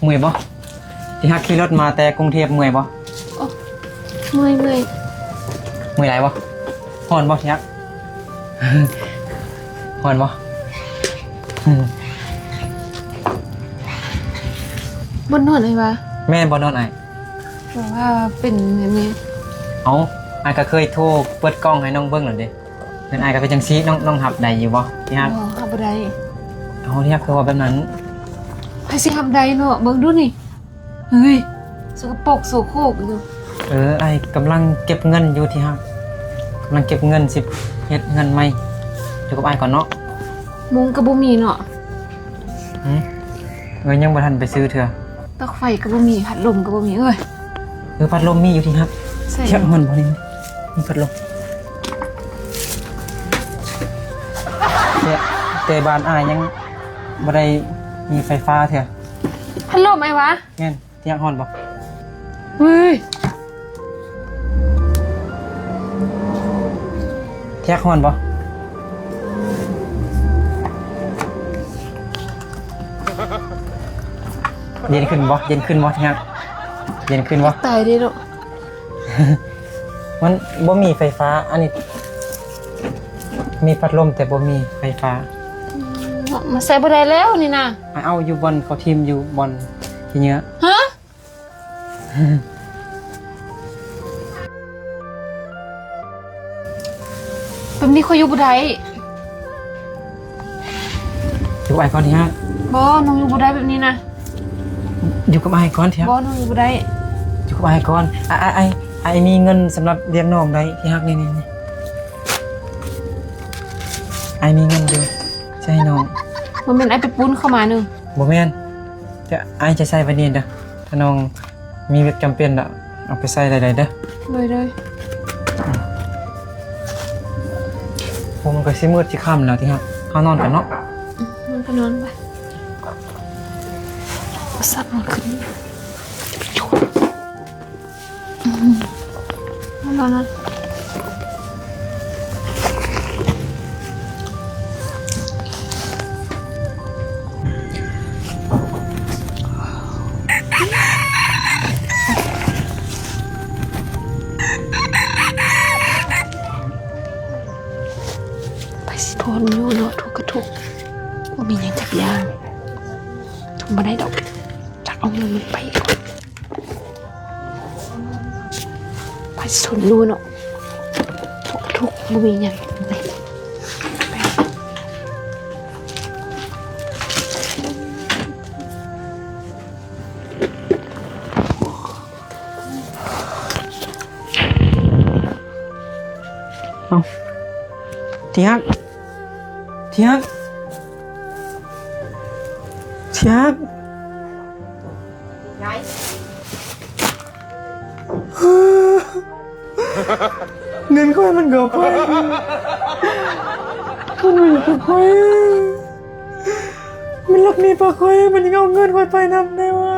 ເມື່ອຍບໍ່? ທີ່ຮັກຂີ່ລົດມາແຕ່ກຸງເທບເມື່ອຍບໍ່? ໂອ້ ເມື່ອຍ ເມື່ອຍ. ເມື່ອຍຫຼາຍບໍ່? ຮ້ອນບໍ່ທີ່ຮັກ? ຮ້ອນບໍ່? ອືມ ບ່ອນນອນອ້າຍຫວາ? ແມ່ນ ບ່ອນນອນອ້າຍ. ແຕ່ວ່າເປັນແບບນີ້. ເອົ້າ ອ້າຍກໍເຄີຍໂທເປີດກ້ອງໃຫ້ນ້ອງເບິ່ງແລ້ວເດ້. ເຮືອນອ້າຍກໍເປັນຈັ່ງຊີ້ ນ້ອງ ນ້ອງຮັບໄດ້ຢູ່ບໍ່ທີ່ຮັກ? ບໍ່ ຮັບບໍ່ໄດ້. ເອົາ ທີ່ຮັກຄືເວົ້າແບບນັ້ນ? ໃຜຊິຮັບໄດ້ເນາະ ເບິ່ງດູນີ້. ເຮີ້ຍ ສະກະປົກໂສໂຄກຢູ່. ເອີ ອ້າຍກຳລັງເກັບເງິນຢູ່ທີ່ຮັກ ກຳລັງເກັບເງິນຊິເຮັດເຮືອນໃໝ່. ຢູ່ກັບອ້າຍກ່ອນເນາະ. ມຸ້ງກໍບໍ່ມີເນາະ. ຫື? ເອີຍ ຍັງບໍ່ທັນໄປຊື້ເທື່ອ. ປລັກໄຟກໍບໍ່ມີ ພັດລົມກໍບໍ່ມີເອີຍ. ເອີ ພັດລົມມີຢູ່ທີ່ຮັກ. ໃສ່ ທີ່ຮັກ ຮ້ອນບໍ່ນີ້? ມີພັດລົມ. ແຕ່ ແຕ່ບ້ານອ້າຍຍັງບໍ່ໄດ້ມີໄຟຟ້າເທື່ອ. ພັດລົມອ້າຍຫວາ? ແມ່ນ. ທີ່ຮັກ ຮ້ອນບໍ່? ເຮີ້ຍ ທີ່ຮັກ ຮ້ອນບໍ່? ເຢັນຂຶ້ນບໍ່? ເຢັນຂຶ້ນບໍ່ທີ່ຮັກ? ເຢັນຂຶ້ນບໍ່? ຕາຍເດ້ເນາະ. ມັນບໍ່ມີໄຟຟ້າ ອັນນີ້ມີພັດລົມແຕ່ບໍ່ມີໄຟຟ້າ. ອືມ ມາໃຊ້ບໍ່ໄດ້ແລ້ວນີ້ນະ. ໄປເອົາຢູ່ບ່ອນເຂົາຖິ້ມ ຢູ່ບ່ອນຂີ້ເຫຍື້ອ. ຮະ? ແບບນີ້ຂ້ອຍຢູ່ບໍ່ໄດ້. ຢູ່ກັບອ້າຍກ່ອນເຖາະ. ບໍ່ ນ້ອງຢູ່ບໍ່ໄດ້ແບບນີ້ນະ. ຢູ່ກັບອ້າຍກ່ອນເຖາະ. ບໍ່ ນ້ອງຢູ່ບໍ່ໄດ້. ຢູ່ກັບອ້າຍກ່ອນ. ອ້າຍ ອ້າຍ ອ້າຍ ອ້າຍມີເງິນສຳລັບລ້ຽງນ້ອງໄດ້ທີ່ຮັກ. ນີ້ ນີ້ ນີ້ ອ້າຍມີເງິນຢູ່ ຊິໃຫ້ນ້ອງ. ບໍ່ແມ່ນອ້າຍໄປປຸ້ນເຂົ້າມາໜຶ່ງ? ບໍ່ແມ່ນ. ແຕ່ອ້າຍຈະໃຊ້ໄວ້ນີ້ເດີ້ ຖ້ານ້ອງມີວຽກຈຳເປັນລະເອົາໄປໃຊ້ໄດ້ເດີ້. ໂດຍ ໂດຍ. ໂອ້ ມັນກໍຊິມືດຊິຄ່ຳແລ້ວຕິ ເຮົານອນກັນເນາະ. ອືມ ນອນໄປ. ເອົາສັກມາຂຶ້ນ. ອືມ ນອນ ນອນ. ໄປຊິທົນຢູ່ເນາະ ທຸກກະທຸກ ບໍ່ມີຫຍັງຈັກຢ່າງ ທົນບໍ່ໄດ້ດອກ ຈັກເອົາເງິນມັນໄປ. ໄປສົນຢູ່ເນາະ ທຸກ ທຸກ ບໍ່ມີຫຍັງ. ເອົ້າ ທີ່ຮັກ ທີ່ຮັກ ທີ່ຮັກ. ເງິນຂ້ອຍມັນກໍໄປ ມັນບໍ່ຢູ່ກັບຂ້ອຍ ມັນລັກໜີພາຂ້ອຍ ມັນຍັງເອົາເງິນຂ້ອຍໄປນຳແດ່ຫວາ.